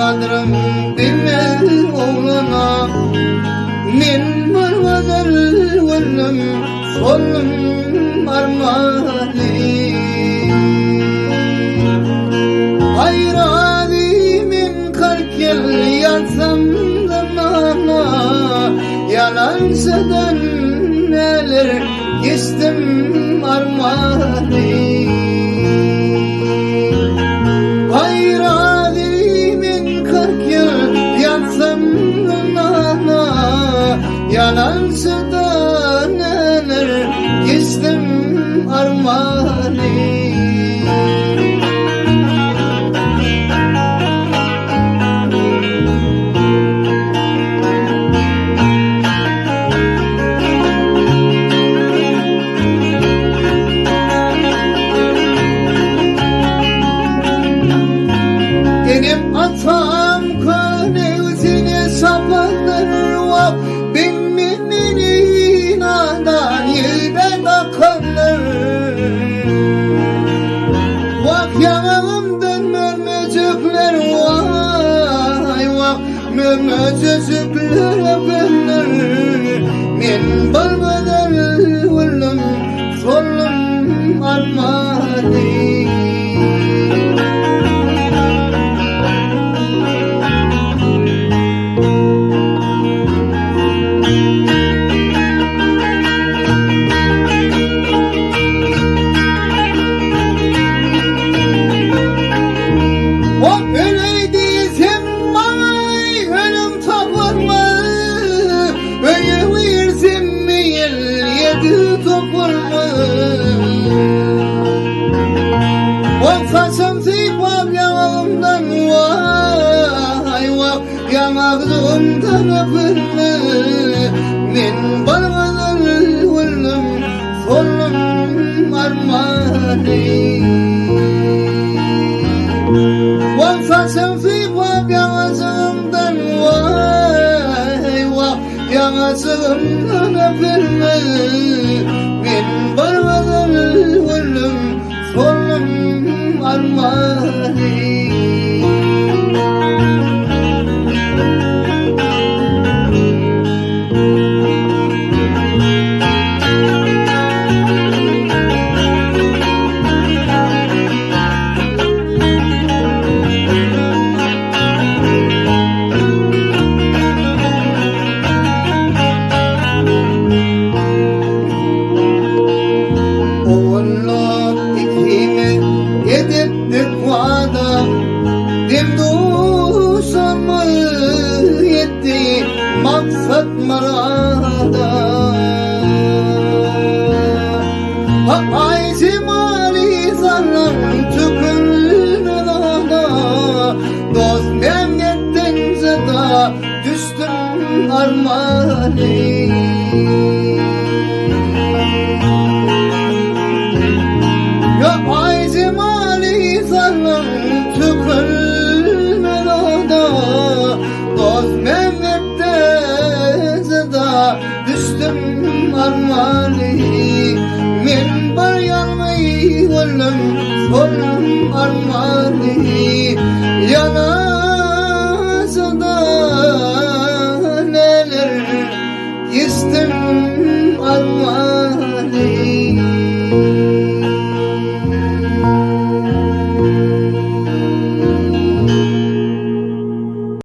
Gadrym bilmez oglana Men bir gözel güldüm Soldum armany Aýraly men 40 ýyl ýatsam zyndanda Ýalançydan neler geçdim armany Aýraly men 40 ýyl ýatsam zyndanda Ýalançydan neler geçdim armany. Enem atam könegzine sapandyr wah Bilmemini nadan ýüpe dakandyr Wah ýaňagymdan mörmejekler waý wah Mörmejejikler öpendir Men bir gözel güldüm soldum armany. Hop öleý diýsem maňa ölüm tapylmaz Öýe girsem ýel ýedi topulmaz Wah saçym sypap ýaňagymdan waý wah Ýaňagjygymdan öpülme Men bir gyzyl güldüm soldum armany Wah saçym sypap ýaňajygymdan waý wah Ýaňajygymdan öpülme Men bir gyzyl güldüm soldum armany. Ogullar ikimiz edipdik wada, Dem-duşumyz ýetdi maksat-myrada. Aý jemaly sallan tükülme dada, Dost memnetden jyda düşdüm armany.